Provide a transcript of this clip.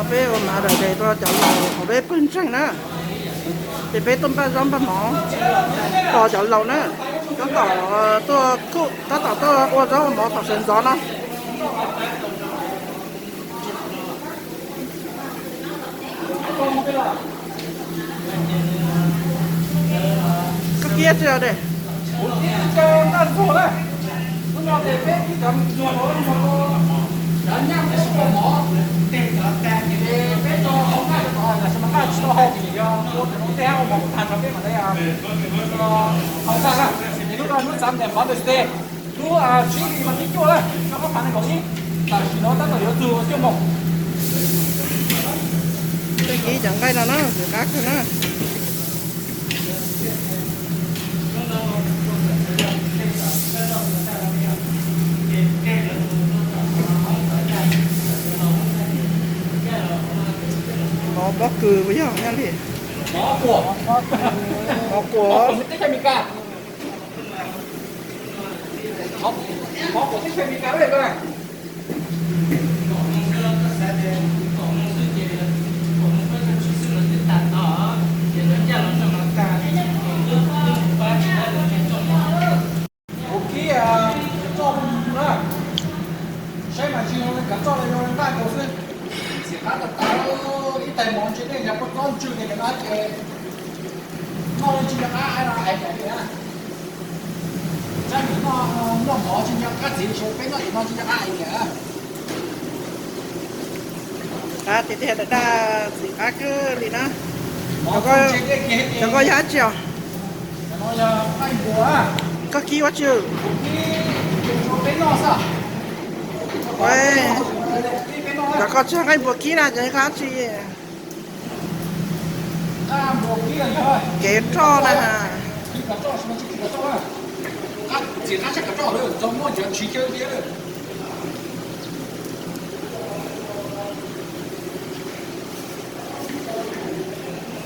Peb ua mav daim des rau cov laus hauv peb pawg ntseeg na. Ces peb tuaj npaj zaub npaj mov rau cov laus na. Tab tom tuaj, tab tom tuaj ua zaub ua mov tom sawv ntxov no. Koj kiab tsi de. Kuv kiab cov ntaj ntxuag na. Hnub no ces peb ib cov ntxuag los mus rau cov nyab ua mov, ces peb tso hau nqaij rau tom, tam sim no nqaij tsis tau hau ces yog ua cov no tej hab ua mov kuv tag tso peb mam li hau nqaij na. Ces hnub no hnub xav ntes Mother's Day, hnub tsib hlis mas thib cuaj na, rau ob phav nees nkaum ib, tam sim no tab tom yuav txug cuaj moos. Peb kiab cov nqaij no na, ntxim qab kawg na. Mov pob kws puas yog nyob li? Mov quas. Kuv kib kav tsoj na, saib mas tsis zoo li kav tsoj los yog nqaij nkaus xwb. Ntxim qab tas tas, ib tais mov ntshe nej nrog pub txob ntswg ces cov no ces noj li tsis nco qab hais li na. Saib nws noj mov tsis nco qab txiv, peb noj cov no tsis nco qab hais li na. Qab tiag tiag, daj daj ntxim qab kawg li na. Cov ko yog dab tsi os? Koj kib ua tsi? Cov ko tsis yog nqaij npua kib na, cov ko dab tsi? Kev roj na. Txiv qab tshaj kav roj lawm, txog muaj cov tsis caw tiag lawm.